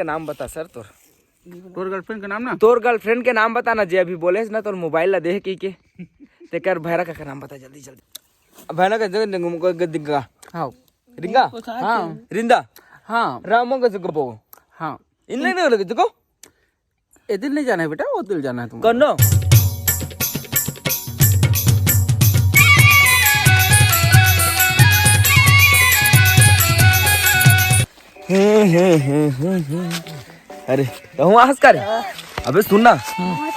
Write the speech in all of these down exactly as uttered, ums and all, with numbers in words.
के नाम बता सर तोर। तोर गर्लफ्रेंड के नाम ना? तोर गर्लफ्रेंड के नाम बता ना, जे अभी बोले ना तोर मोबाइल ला दे के, के। तेकर भैरा काका नाम बता जल्दी, जल्दी। भैरा का जगह रिंगा। हाँ। रिंगा? हाँ। रिंदा? हाँ। रामो का जगह बो। हाँ। इन नहीं लगे जगह? ये दिल नहीं जाना है बेटा, वो दिल जाना है तुमको। कन्नो। अरे, कहूँ आस का रे? अबे सुन ना,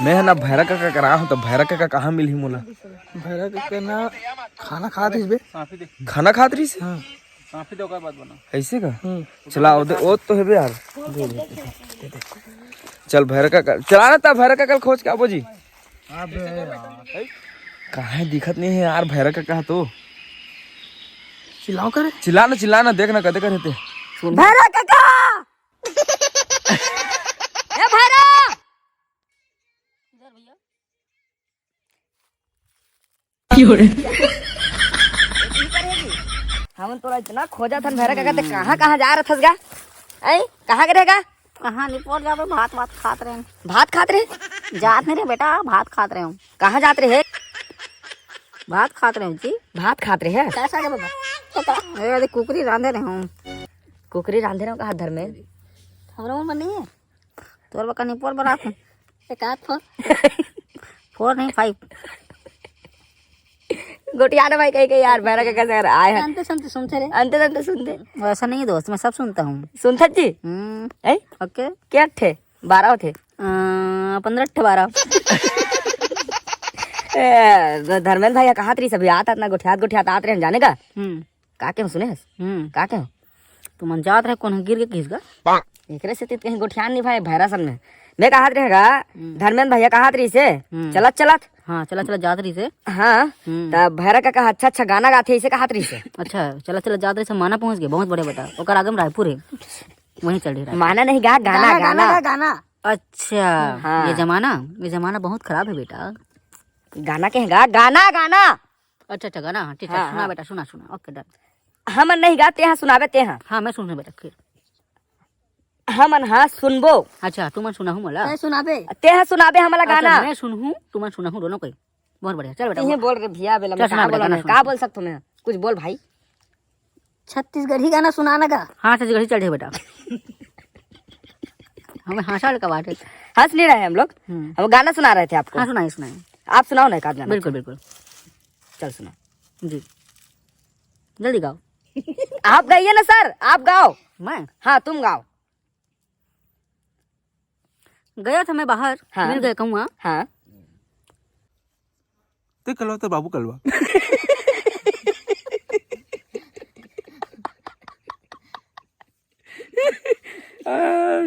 मैं है ना भैरा काका करा हूँ, तो भैरा काका कहाँ मिलही मोला? भैरा काका ना खाना खात रहिस बे। खाना खात रहिस? हाँ। काफी तो ओकर बात बना। ऐसे का? हम्म। चला, ओ दे, ओ तो हेबे यार। दे, दे, दे, दे, दे। चल, भैरा काका, चला ना ता, भैरा काका खोज के आबो जी। अबे यार। कहाँ है, दिखत नहीं है यार, भैरा काका तो। चिल्लाओ करे। चिल्ला ना, चिल्ला ना, देख ना, कदे कर हेते। भैरा काका! ए भैरा! हमन तोला इतना खोजत हन भैरा काका, ते कहाँ कहाँ जा रथस गा? ऐ, कहाँ के रहेगा? कहाँ निपोर जाबे, भात वात खात रहे। भात खात रहे? जात नहीं रहे बेटा, भात खात रहे हूँ। कहाँ जात रहे? भात खात रहे हूँ जी। भात खात रहे? कैसा गे बाबा? ए, अरे कुकरी रांधे रहे हूँ। कुकरी रांधे रहे हूँ कहाँ धर्मेंद्र? हमरा मन में नहीं है। तोर बका निपोर बना। एक आध फोर। फोर नहीं, फाइव। गोटियाना भाई कही, कही यार, भैरा काका सर आए हैं। अंत संत सुनते रहे। अंत संत सुनते। वैसा नहीं दोस्त, मैं सब सुनता हूँ। सुनथस जी? हम्म। ऐ? ओके। क्या ठे? बारह होथे। अ, पन्द्रह ठे बारह। ए, धर्मेंद्र भैया कहाँ तरी सभी आत, आत ना गोठियात, गोठियात आत रहे, जाने का? हम्म। का के सुने हस? हम्म। का के? तुमन जात रहे, कोनो गिर गे कहिस गा? एकरे से तित कहीं गोठियान नहीं भाई, भैरा सन में। मैं कहत रहे गा, हम्म। धर्मेंद्र भैया कहत रहिसे, हम्म। चलत, चलत। हाँ, चलत, चलत जात रहिसे। हाँ, हम्म। त भैरा काका अच्छा, अच्छा गाना गाथे, इसे कहत रहिसे। अच्छा, चलत, चलत जात रहिसे, माना पहुँच गे, बहुत बढ़िया बेटा। ओकर आगे में रायपुर है, वहीं चल रही रायपुर। माना नहीं गा, गाना, गाना, गाना। गाना, गाना। अच्छा, हाँ। ये जमाना, ये जमाना बहुत खराब है बेटा। गाना के गा, गाना, गाना। अच्छा, अच्छा, गाना, हाँ, ठीक है, हाँ, सुना हाँ। बेटा, सुना, सुना, ओके, डन। हमन नहीं गा, तेहा सुनाबे, तेहा। हाँ, मैं सुनहूँ बेटा, फिर। हमन हा सुनबो। अच्छा, तुमन सुनाहू मोला। मैं सुनाबे। तेहा सुनाबे हमला अच्छा, गाना। मैं सुनहूँ, तुमन सुनाहू, दोनों कोई। बहुत बढ़िया, चल बेटा, तिही बोल। बोल रे भैया, बेला चल, मैं सुना का बेटा, बोला गाना मैं? सुना। का बोल सकथो मैं? कुछ बोल भाई। छत्तीसगढ़ी गाना सुनाना का? हाँ, छत्तीसगढ़ी चल रही बेटा। हमें हाँसा लगा बात है। हंस नहीं रहे हम लोग, हम्म। हम गाना सुना रहे थे आपको। हाँ, सुनाइए, सुनाइए। आप सुनाओ ना एक आध गाना। बिल्कुल, बिल्कुल। चल सुना। जी, जल्दी गाओ। आप गाइए ना सर, आप गाओ। मैं? हाँ, तुम गाओ। गया था मैं बाहर, हाँ। मिल गया कहूँगा। हाँ। ते कलवा तो बाबू कलवा। आ,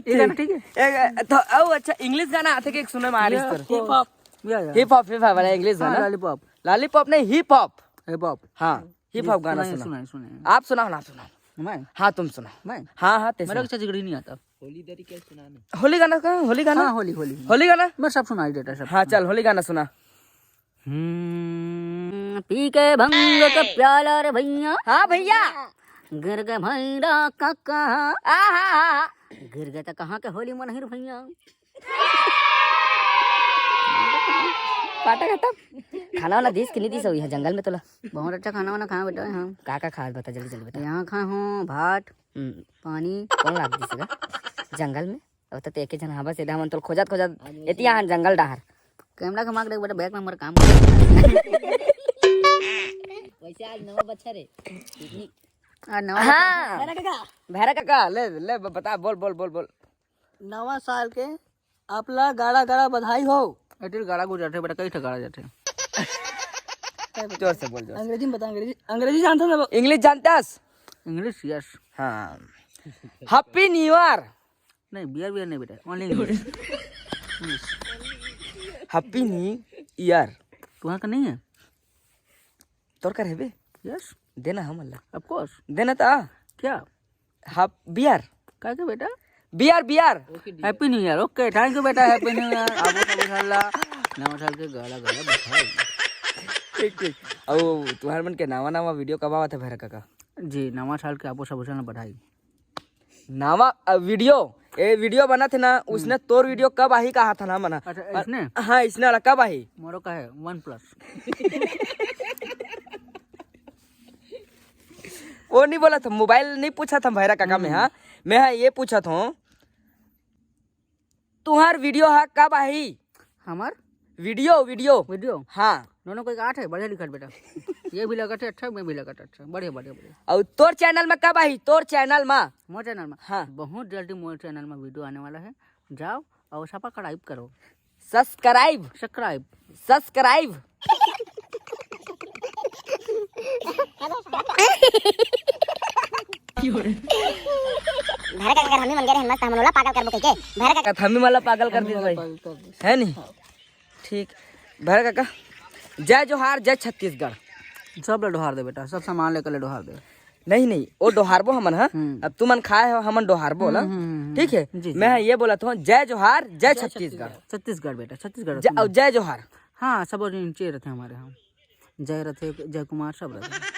ये गाना ठीक। ठीक है? एक, तो, ओ, अच्छा, इंग्लिश गाना आथे के एक सुने में आ रही इस तरह। Hip hop. या, या। हिप हॉप, हिप हॉप वाला इंग्लिश हाँ, गाना। लॉलीपॉप। लॉलीपॉप नहीं, हिप हॉप। Hip hop. हाँ, हिप हॉप गाना सुनाइए, सुना। सुनाइए, सुनाइए। आप सुनाओ ना, सुनाओ। मैं? हाँ, तुम सुनाओ। मैं? हाँ, हाँ, ते मेरा सुनाओ। अच्छा जिगरी नहीं आता। होली गाना का, होली गाना? हाँ, होली, होली। होली गाना? मैं सब सुनाई देता, सब हाँ, सुना। चल, होली गाना सुना। हम्म, पी के भंग का प्याला रे भैया। हाँ भैया। गिर गए भैरा काका। आ हा हा हा। गिर गए तो कहाँ के होली मनही रे भैया। पाटा खत्म। खाना वाना दिस कि नहीं दिस हो यहाँ जंगल में तोला? बहुत अच्छा खाना वाना खाया बेटा यहाँ। का का खास बता, जल्दी जल्दी बता। यहाँ खाए हूँ भात, हम्म। पानी। कौन लाग दिस का? जंगल में? अब तो एके झन हाबस, एदा हमन तोल खोजत खोजत एती आन जंगल डहर। कैमरा घुमा के देख बेटा, बैक में हमर काम। वैसे आज नवा बच्छर है। आज नवा हाँ। बच्छर है। भैरा काका, ले, ले, ब-, बता, बोल, बोल, बोल, बोल। नवा साल के आप ला गाड़ा गाड़ा बधाई हो। एतिर गाड़ा गुजरथे बेटा, कई ठे गाड़ा जाथे। जोर से बोल, जोर से। अंग्रेजी में बता, अंग्रेजी, अंग्रेजी जानता था वो। इंग्लिश जानता हस? English, yes. हाँ। Happy New Year। नहीं, बियर, बियर नहीं बेटा, only English। English। Happy New Year। तुहां का नहीं है? तोर कर हेबे? यस। देना हमन ला। Of course। देना ता। क्या? हाँ, बियर। काय के बेटा? Beer, beer. Happy New Year। Okay, thank you बेटा, Happy New Year। आबो सब साल ला, नवा साल के गाड़ा गाड़ा बधाई। ठीक, ठीक। अउ तुहार मन के नवा नवा वीडियो कब आवत है भैरा काका? जी, नवा साल के आबो सब साल बधाई। नवा, अ, वीडियो ए वीडियो बनत हे ना, उसने तोर वीडियो कब आही कहा था ना मना। अच्छा, इसने? हाँ, इसने वाला कब आही? मोरो का है वन प्लस। वो नहीं बोला था, मोबाइल नहीं पूछा था भैरा काका में। हाँ, मैं हाँ ये पूछा था, तुहार वीडियो हा कब आही? हमार वीडियो, वीडियो। वीडियो? हाँ। दोनों कोई आठ है, बढ़िया लिखत बेटा। ये भी लगत है अच्छा, मैं भी लगत अच्छा, बढ़िया, बढ़िया, बढ़िया। और तोर चैनल में कब आही? तोर चैनल में? मोर चैनल में? हाँ। बहुत जल्दी मोर चैनल में वीडियो आने वाला है, जाओ और सब्सक्राइब करो। सब्सक्राइब। सब्सक्राइब। सब्सक्राइब। भैरा काका, अगर हमी मन गे रहन मस्त, हमन ओला पागल करबो कहिके। भैरा काका, हमी मन ला पागल कर दिस भाई, है नी? ठीक। भैरा काका, जय जोहार, जय छत्तीसगढ़। सब ले डोहार दे बेटा, सब सामान लेकर ले डोहार दे। नहीं, नहीं, वो डोहारबो हमन, हाँ? हम्म। अब तुमन खाए हो, हमन डोहारबो ला। हम्म, हम्म, हम्म। ठीक है? जी, जी। मैं ये बोला था, जय जोहार, जय छत्तीसगढ़। छत्तीसगढ़ बेटा, छत्तीसगढ़ जय, सुंदर। और जय जोहार। हाँ, सब और नीचे रहते हैं हमारे यहाँ। जय रथे, जय कुमार, सब रथे।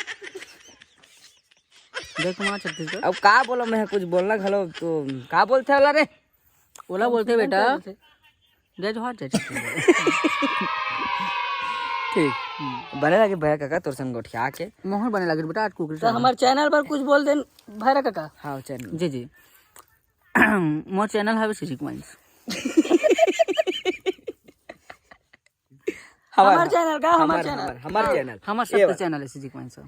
जय कुमार छत्तीसगढ़। अब का बोलो, मैं कुछ बोलना घलो तो का बोलते वाला रे? ओला बोलते बेटा, जय जोहार, जय छत्तीसगढ़। ठीक। हम्म। बने लगे भैया काका तोर संग गोठिया के। मोहन बने लगे बेटा, आज कुकरी तो चढ़ा। हमारे चैनल पर कुछ बोल देन भैरा काका। हाँ, चैनल। जी, जी। मोर चैनल हवे सिजिक माइंस। हमार, हमार चैनल का, हमार हमार, चैनल। हमार, हमार हाँ। चैनल। हमार ये सबके बात। चैनल है सिजिक माइंस।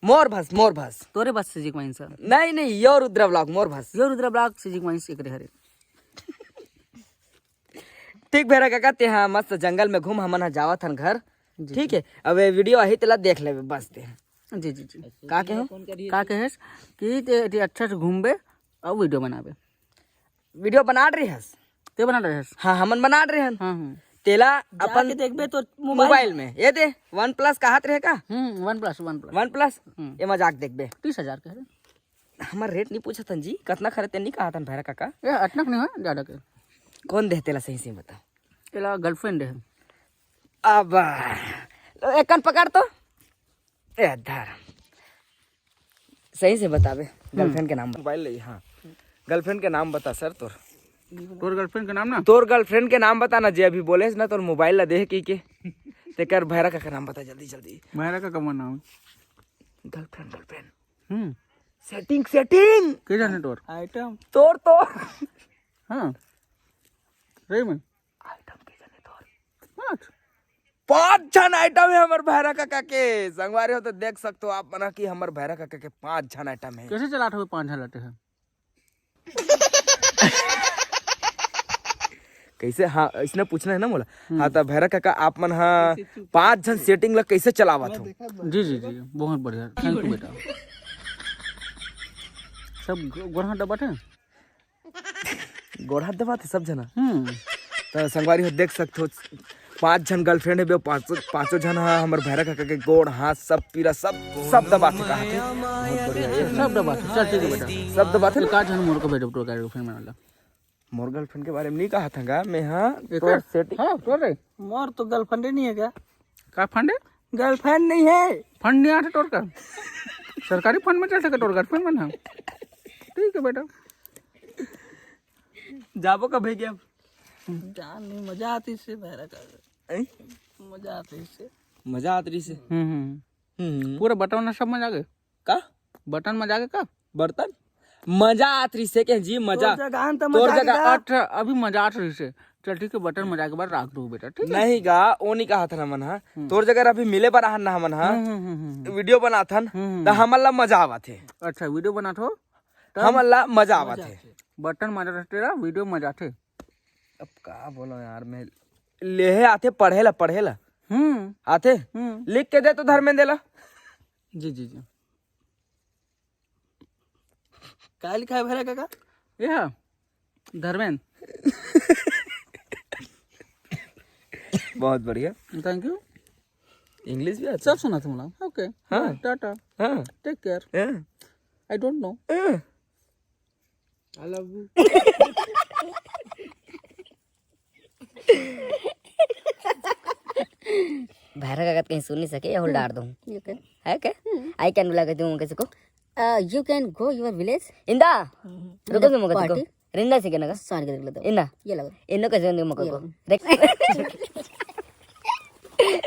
मोर भस, मोर भस। तोरे बस सिजिक माइंस। नहीं, नहीं, यो रुद्र ब्लॉग, मोर भस। यो रुद्र ब्लॉग सिजिक माइंस एकरे हरे। ठीक भैरा काका, ते हाँ मस्त जंगल में घूम, हमन हा जावत हन घर। जी, ठीक जी। है, अब ये वीडियो आही तेला देख लेबे बस ते। जी, जी, जी। का कहे? का कहेस कि ते, ते अच्छा से घूमबे और वीडियो बनाबे। वीडियो बना रहे हस? ते बना रहे हस? हाँ, हमन बना रहे हन। हाँ, हाँ। तेला जाके अपन देखबे तो मोबाइल मोबाइल में। ये दे, वन प्लस कहत रहे का? हम्म, वन प्लस, वन प्लस। वन प्लस? हम्म। ये मजाक देखबे। तीस हजार के है। हमार रेट नहीं पूछत हन जी, कतना खरीदते नहीं कहत हन भैरा काका। ए, अतना के नहीं है, ज्यादा के। कौन दे तेला सही सही बता। तेला गर्लफ्रेंड है। अब एक कन पकड़ तो। ए, धर। सही से बताबे, हम्म। गर्लफ्रेंड के नाम बता। मोबाइल ले, हाँ। गर्लफ्रेंड के नाम बता सर तोर। तोर गर्लफ्रेंड के नाम ना? तोर गर्लफ्रेंड के नाम बता ना, जे अभी बोलेस ना, तोर मोबाइल ला देख के, के। तेकर भैरा काका नाम बता जल्दी, जल्दी। भैरा काका का नाम? Girlfriend, girlfriend. हम्म। Setting, setting. के जाने तोर? आइटम। तोर तो। हाँ। सही में? आइटम के जाने तोर? पाँच। पाँच झन आइटम है हमर भैरा काका के। संगवारी हो तो देख सकते हो आप मना कि हमर भैरा काका के पाँच झन आइटम है। कैसे चलात हो पाँच झन आइटम है? कैसे? हाँ, इसने पूछना है ना मोला। हम्म। हाँ, तो भैरा काका, आप मन हा पाँच झन सेटिंग ला कैसे चलावत हो? जी, जी, जी, बहुत बढ़िया, thank you बेटा। सब गो-, गोड़ हाथ दबाते हैं? गोड़ हाथ दबाते सब जना? हम्म। तो संगवारी हो देख सकते हो, पांच झन गर्लफ्रेंड है, पांचों, पांचों झन हा हमर भैरा काका के गोड़ हाथ सब पीरा, सब, सब दबाते कहा थे। बहुत बढ़िया है। सब दबाते, चल ठीक है बेटा। सब दबाते ना? एक आध झन मोर को भेजो, तो गाड़ी को फिर बना ला। मोर गर्लफ्रेंड के बारे में नहीं कहा था गा, मैं हाँ, एक तो और? सेटिंग हाँ, तो रे। मोर तो गर्लफ्रेंड ही नहीं है क्या? का फंड है? गर्लफ्रेंड नहीं है। फंड नहीं आते तोर का? सरकारी फंड में चल सके तोर गर्लफ्रेंड मन हम। ठीक है बेटा। जाबो कब है क्या? जान नहीं, मजा आती इससे भैरा का। हैं? मजा आती इससे। मजा आत रही से। हम्म, हम्म। हम्म। पूरा बटन ना सब में जाके। का? बटन में जाके का? बर्तन? मजा आत रही से के जी, मजा। तोर जगह तो तोर मजा जगह आएगा। अच्छा, अभी मजा आत रही से। चल ठीक है, बटन में जाके बाद राख दो बेटा, ठीक है? नहीं गा, वो नहीं कहा था ना मन हा। हम्म। तोर जगह अभी मिले बर आहन ना हमन हा। हम्म, हम्म, हम्म, हम्म। वीडियो बनाथन, हम्म, हम्म। तो हमन ला मजा आवत है। अच्छा, वीडियो बनात हो? तब हमन ला मजा आवत मजा है। आथे। बटन मजा रहते ला, वीडियो मजा आथे। अब का बोलो यार, मैं लेहे आथे पढ़े ला, पढ़े ला। हम्म। आथे? हम्म। लिख के दे तो धर्मेंद्र ला। जी, जी, जी। का लिखा है भैरा काका? ये है, धर्मेंद्र। बहुत बढ़िया। Thank you। इंग्लिश भी आता सब है? सुना था मला। OK। हाँ। टाटा। हाँ। Take care। हाँ। I don't know। हाँ। I love you। भैरा काका कहीं सुन नहीं सके, ये होल डार दूँ। You can। है क्या? हम्म। I can बुला के दूँ किसी को? Uh, you can go your village। इंदा। हम्म। रुको तुम, रुको तुम। Party। रिंदा से के ना का? सार के देख लेता हूँ। इन्ना। ये लगा। इन्नो कैसे देख मको ये को? लगा। देख।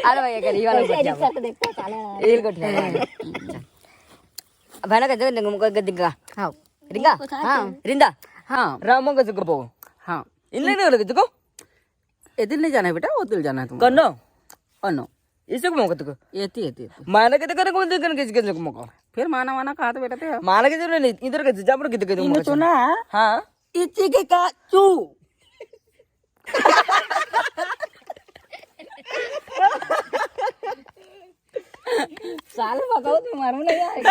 अरे भाई, अगर ये वाला ऐसे गोठिया edit करके देखता हूँ, साला। ये गोठिया। भाना कैसे देख मको के दिखा? हाँ। रिंगा? हाँ। रिंदा? हाँ। रामो कैसे को? हाँ। इन्ने नहीं लगे तुको? ये दिल नहीं जाना है बेटा, वो दिल जाना है तुम। कन्नो? अनो। इसे को मको तुको? ये थी, ये थी, ये थी। माना के तो करे कौन दिन किस किस को मको? फिर माना वाना कहा था बेटा ते? माना के तो नहीं, इधर के जा पर किधर के इन्हें मको तो चल। ना। हाँ। इसी के का चू। साले भगाओ तो मारू नहीं यार।